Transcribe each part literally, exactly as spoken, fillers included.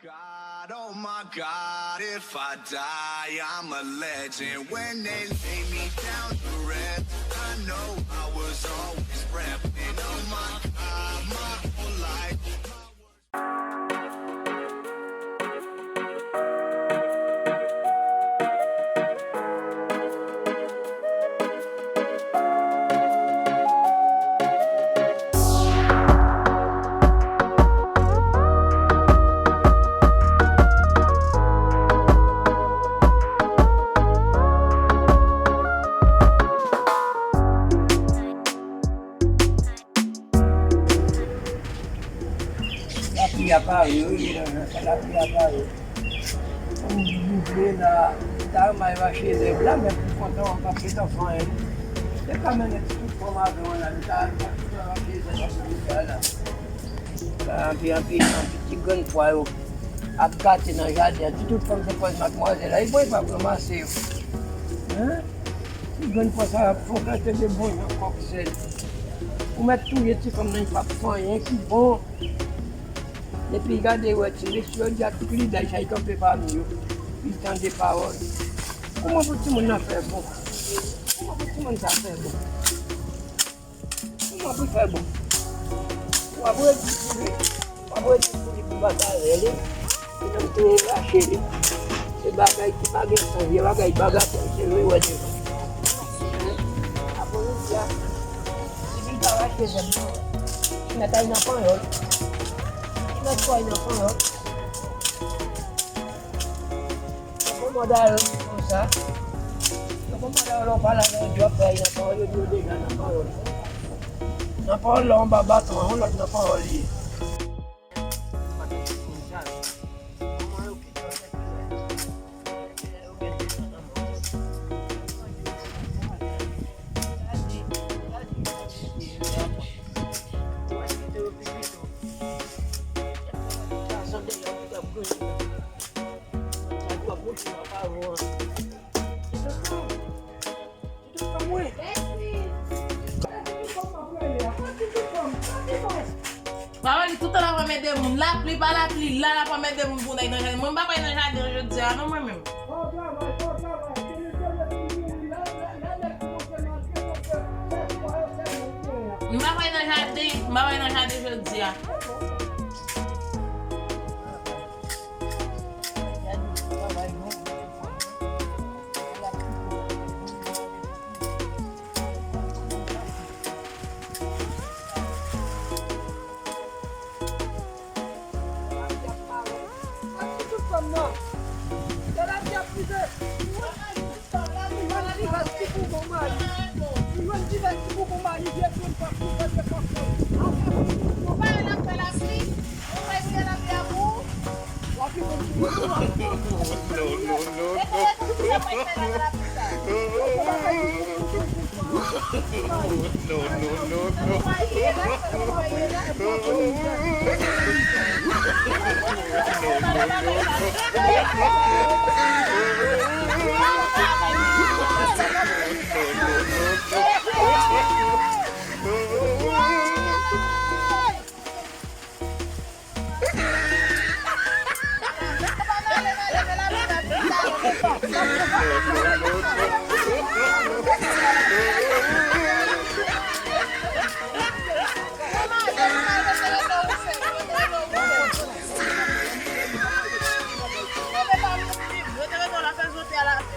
God, oh my God, if I die, I'm a legend. When they lay me down to rest, I know I was always repping. Oh my God, my whole life. Lapli a pare, wi, medam, lapli a pare. Kòm m di vle la, m ta renmen al rache zèb la, men pou kontan w ap gentan fè anyen. Te ka mennen ti tout fanm avè w la, m ta, ta, ta rache zèb ap vin fè la. Anpi, anpi, anpi ti grenn pwa yo ap gate nan jaden an. Ti tout fanm se pòz madmwazèl la, e bon, e p ap ranmase yo. Hein? Ti grenn pwa sa ap fè yon kantite de bon jan kòk sèl. Ou mèt touye ti fanm nan, li p ap fè anyen ki bon. Epi gade, wè ti mesye yo di ak tout lidè sa, li kanpe pami yo. Li tande pawòl. Kòman pou timoun nan fè bon? Kòman pou timoun sa fè bon? Kòman pou fè bon? W ap redi pou li. W ap redi pou li pou bagay li. Se nan te rache li. Se bagay ki pa gen sans, se bagay bagatèl, se vre wè devan. Apre nou di a, si li pa rache zèb nan, li mèt al nan panyòl. Li mèt fò al nan panyòl. Yo konmande al konsa. Yo konmande al, lè w pale avè yo, yo ap fè nan pawòl, yo di yo deja nan pawòl. Nan pawòl la, anba baton an, yon lòt nan pawòl li ye. Mwen li toutan l ap anmède moun. Lapli pa lapli, la l ap anmède moun pou nèg nan jaden. Mwen m pa pral nan jaden jodi a non, mwen menm. M pa pral nan jaden, m pa pral nan jaden jodi a.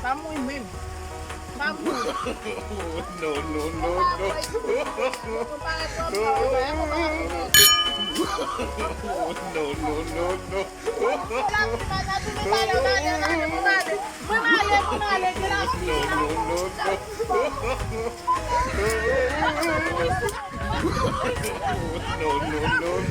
Pa mouri menm. Pa mouri. No, no, no, no. No, no, no, no. Mwen ale, mwen ale, gen lapli, gen lapli. No, no, no, no. No, no, no, no.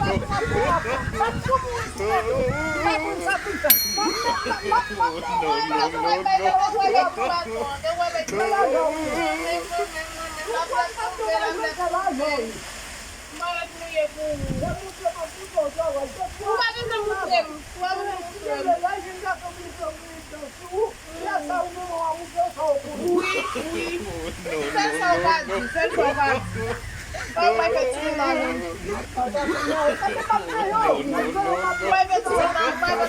Ou pa bezwen moutre m. Ou pa bezwen moutre m. Wi, wi. Sèl sa w ka di, sèl sa w ka di. Ou pa fè ti moun la menm. Ou pa fè ti moun la, ou pa fè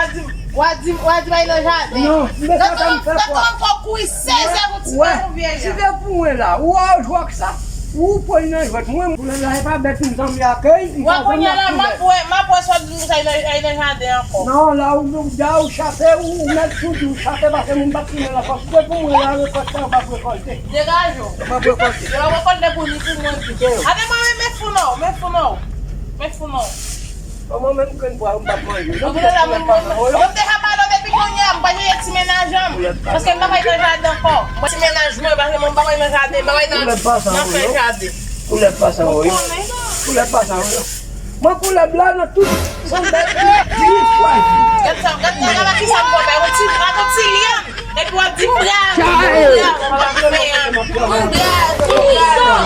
a di m, w a di m, w a di m al nan jaden. Non, men sa pa m fè kwa. Tande ankò kouri sèz è pou ti pè pou vye jan. Si se pou mwen la, ou a jwè ak sa. Ou pran nan jwèt mwen, pou lè la e pa bèt m zanmi akèy. Wè kounye a la, m ap wè, m ap wè sa w di m sa al nan jaden ankò. Non, la ou, ou, la ou chape, ou, ou mèt tou di ou chape, paske moun pa t tounen la fòs. Se pou mwen la, rekòt sa, ou p ap rekòlte. Degaje w. Ou p ap rekòlte. Yo p ap rekòlte pou ni pou mwen tou. Kite yo. Ate mwen, men, men fou non, men fou non. Men fou non. Bon, mwen menm grenn pwa, m p ap manje. Mwen vle la, mwen, mwen, mwen te ka pale w depi kounye a, m pa jere ti menaj an m. Paske m pa pral nan jaden ankò. Mwen ti menaj mwen, paske mwen pa pral nan jaden, m pa pral nan, nan fè jaden. Koulè pa sa, wi. Ou konnen. Koulè pa sa, wi. Mwen koulè blan nan tout. Son bèl. Dis fwa. Gad sa, gad sa, gad sa, ki sa m fè, yon ti, yon ti lyen. Epi w ap di m bravo, bravo, bravo, bravo.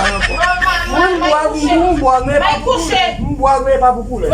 Mwen bwa, mwen bwa, men pa pou koulè. Mwen bwa, men pa pou koulè.